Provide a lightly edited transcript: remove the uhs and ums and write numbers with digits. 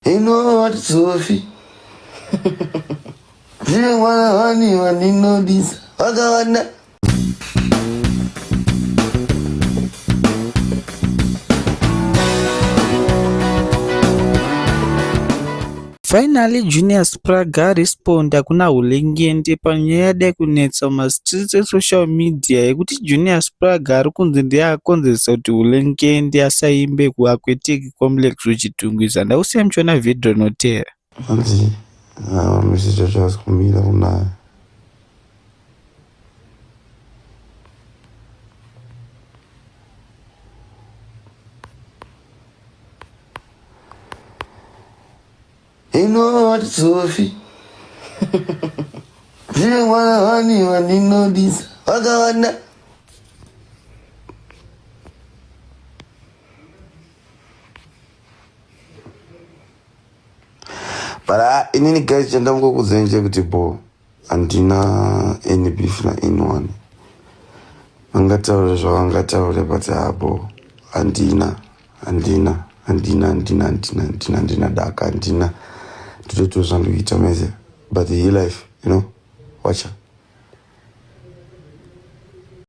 Ino what Sophie? Ndine mwana wani wandinodisa vakawanda. Finally Junior Spraga aresponda kuna Hulengende panyaya yadai kunetsa mumastreets esocial media yekuti Junior Spraga ari kunzi ndiye akonzeresa kuti Hulengende asaimbe kuAquatic Complex kuChitungwiza. Ndakusiya muchiona vhidhiyo rinotevera. Hanzi mameseji acho haasi kumira kunaya. Ino what Sophie? Ndine mwana wani wandinodisa vakawanda. But inini guys chandamukokudzai ndechekuti bo handina any beef na anyone. Vangataure zvavangataure but habo handina handina handina handina handina handina handina daka handina nditotiwo zvandikuita mese but he life you know wacha.